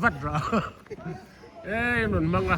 vat rawh e in rawn hmang a.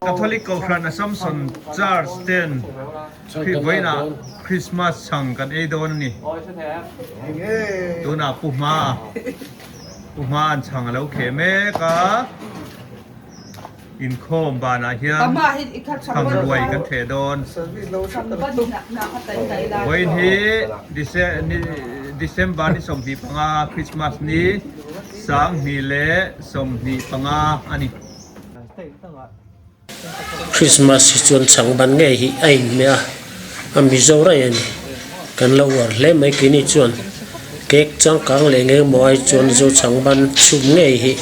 Catholic Kohhran Assumption Church ten vawiinah Christmas chhang kan ei dawn a ni. Tunah Pu Hma Pu Hma an chhang a lo kheh mek a. Inkhawm banah hian chhang ruai kan theh dawn. Vawiin hi December ni 25 Christmas ni 2025 a ni. Christmas hi chuan chhang ban ngei hi a inhmeh a, a Mizo raih a ni. Kan lo uar hle mai keini chuan. Cake changkang leh eng emaw ai chuan zo chhangban chhum ngei hi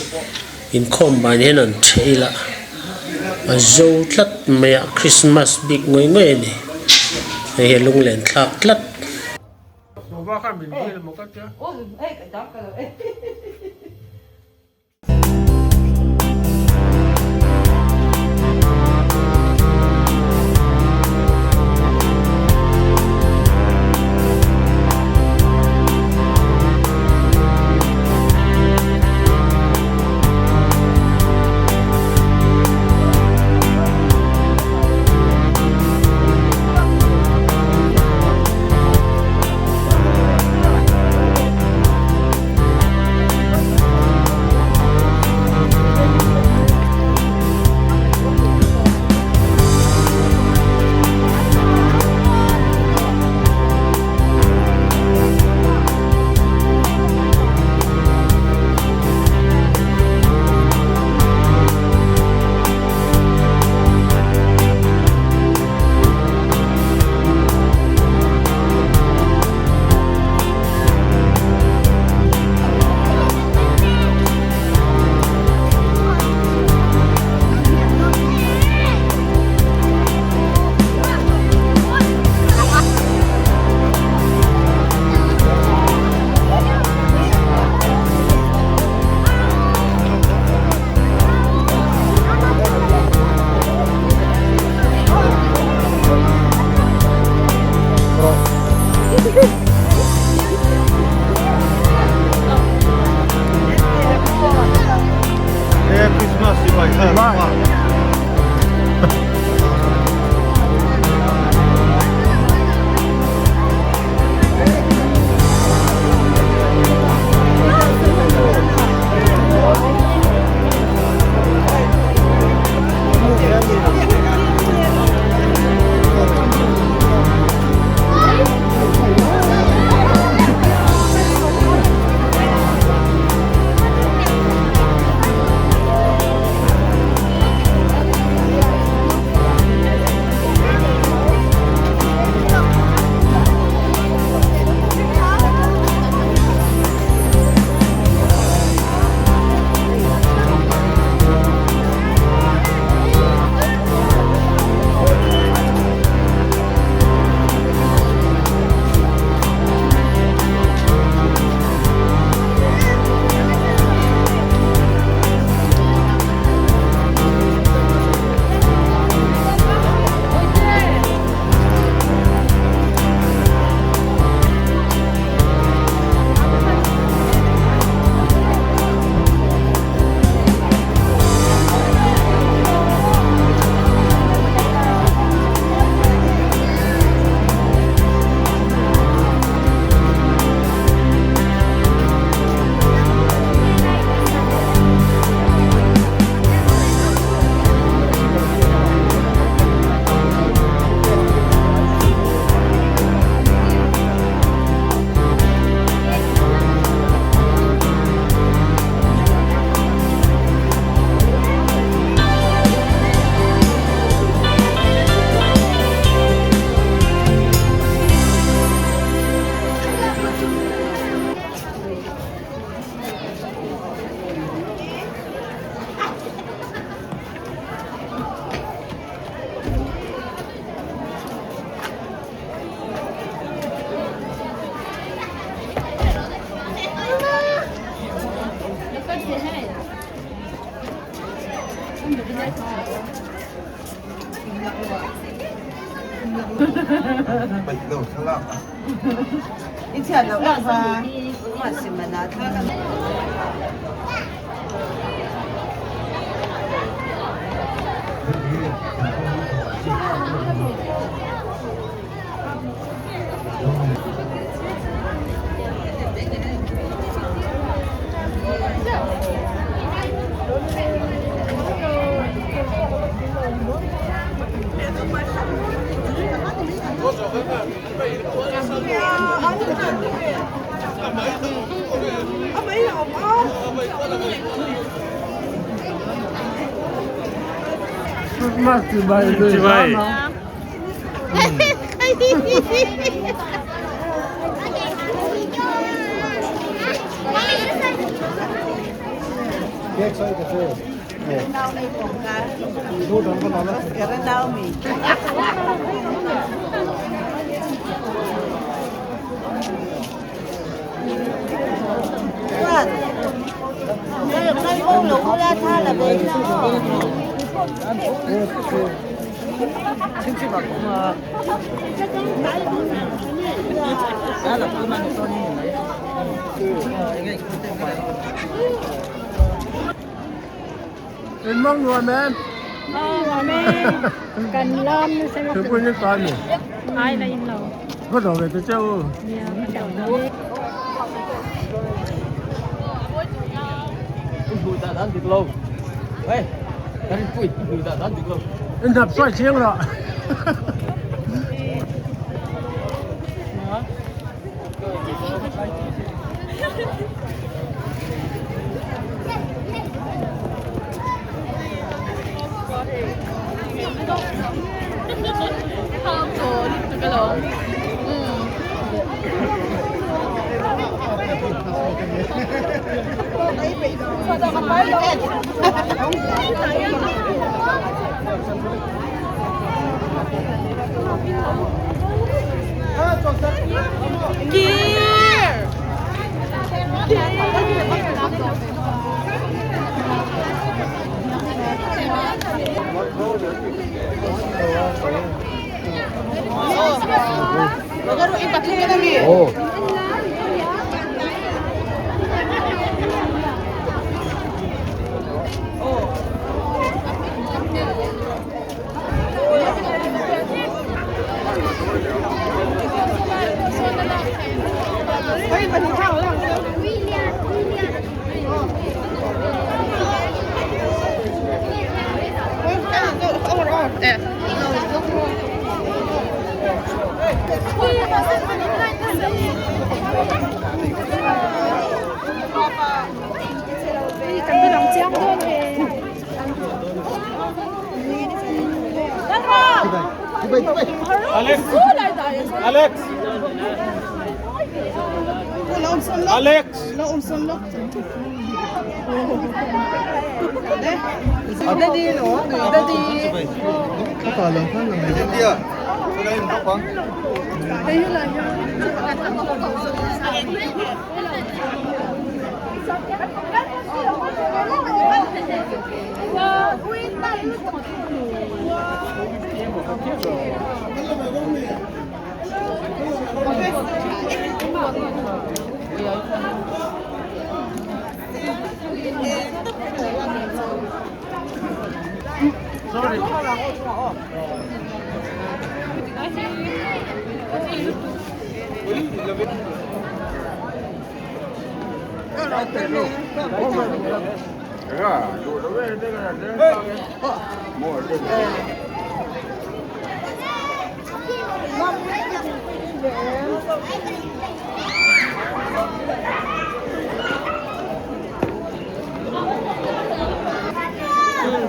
inkhawm ban hian an ṭheh ila a zo tlat mai a Christmas bik ngawih ngawih a ni hei hi a lunglen thlak tlat. Chibai. In mang nuam em? Nuam e. Kan lam nasa lutuk. Thingpui ni ta ni. Ai la in lo. Ka do ve te cheu. Nia ka do ve. In dap sawi chiang rawh.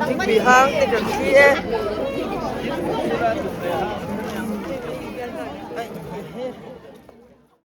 Thingpui hang te kan thli e.